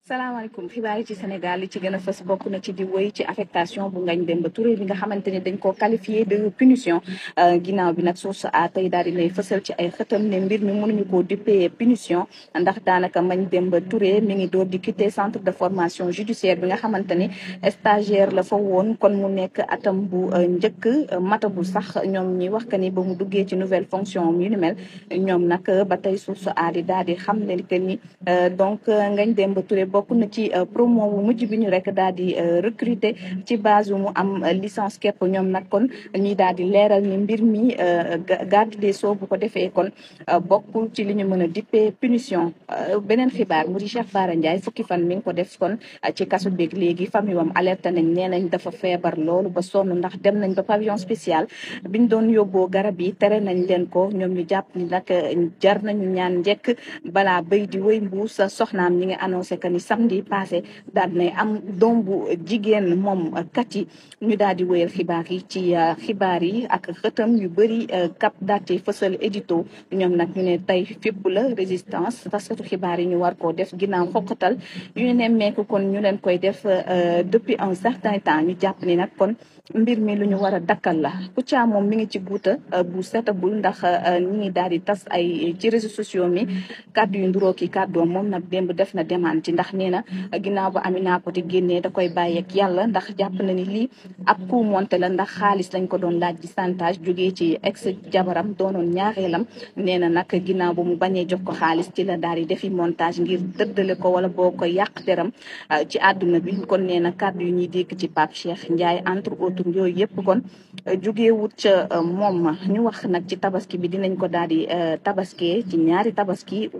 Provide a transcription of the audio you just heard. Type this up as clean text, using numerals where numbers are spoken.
salaamaaleykum xibaar yi ci Sénégal li ci gën a fës bokk na ci di wéy ci affectation bu Ngagne Demba Touré bi nga xamante ni dañ koo qualifié de punition ginnaaw bi nag source a tey daal dinay fësal ci ay xëtam ne mbir mi mënuñu koo dippee punition ndax daanaka Ngagne Demba Touré mi ngi door di quitter centre de formation judiciaire bi nga xamante ni stagiaire la fa woon kon mu nekk atam bu njëkk matagul sax ñoom ñi wax que ni ba mu duggee ci nouvelle fonction yu ni mel ñoom nag ba tey source a di daal di xam ne que ni donc Ngagne Demba Touré bokk na ci promo bu mujj bi ñu rek daal di recruter ci base mu am licence képp ñoom nag kon ñuy daal di leeral ni mbir mi garde des sceaux bu ko defee kon bokkul ci li ñu mën a dippee punition. Beneen xibaar mu di Cheikh Bara Ndiaye fukki fan mi ngi ko def kon ci kasu beeg léegi famille wam alerte nañ nee nañ dafa feebar loolu ba sonn ndax dem nañ ba pavillon spécial biñ doon yóbboo garab yi tere nañ leen ko ñoom ñu jàpp ni nag jar nañu ñaan njëkk balaa béy di wéy mbuus soxnaam ñi ngi annoncé que ni samedi passé daal nay am doom bu jigéen moom kat yi ñu daal di wéyal xibaar yi ci xibaar yi ak xëtam yu bëri cap daté fësal édito ñoom nag ñu ne tey fépp la résistance taskatu xibaar yi ñu war koo def ginnaaw xoqatal yu ñu nemmeeku kon ñu leen koy def depuis un certain temps ñu jàpp ni nag kon mbir mi lu ñu war a dakkal la Kouthia moom mi ngi ci guuta bu setagul ndax ñi ngi daal di tas ay ci réseaux sociaux mi kàddu yu nduroo ki kàddoom moom nag démb def na démenti ndax nee na ginnaaw ba Amina Poté génnee da koy bàyyeeg yàlla ndax jàpp na ni lii ab coup monté la ndax xaalis lañ ko doon laaj di chantage jógee ci ex jabaram doonoon ñaareelam nee na nag ginnaaw ba mu bañee jox ko xaalis ci la daal di defi montage ngir dëddale ko wala boo ko yàq deram ci àdduna bi kon nee na kàddu yu ñuy dégg ci Pape Cheikh Ndiaye entre autres yooyu yëpp kon jógee wut ca moom ñu wax nag ci tabaski bi dinañ ko daal di tabaskee ci ñaari tabaski